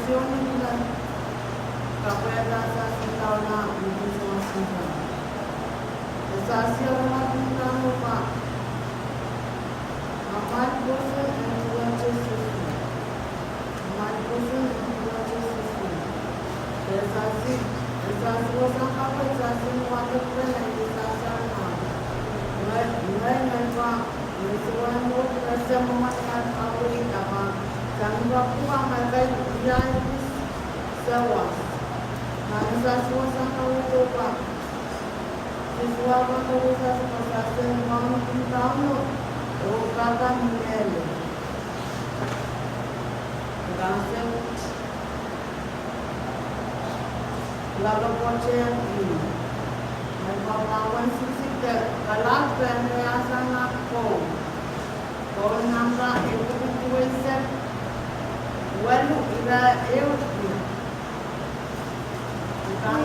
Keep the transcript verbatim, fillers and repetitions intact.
Sionen me kapwaiada sasi taula ni kis wahsang kan. E sasi oaralap ni Kauno pwe ma mwail pwoson en duwehte sisi. Ma mwail pwoson en duwehte sisi. E sasi, e sasi wasa kapw, e sasi wahn lepin, e sasi wahn. Ngehi, ngehi, ngehi pahn, ngehi sohte wehn mwo, ngehi se mwomwen ngehi kapw, e kapw. Sang kapw pahn ngehi iang kis sawas. Nan sasi wasa kapw dohpa. Sisi wahn kapw sasi, sasi en wauneki Kauno, oh kapw ni mehlel. Sasi, lala pwoat en ih. Ngehi pahn wahn sisi de kalahp pene asang nan koul. Koul nambwa epwiki duweisek waluh, ira ehu. Ih kan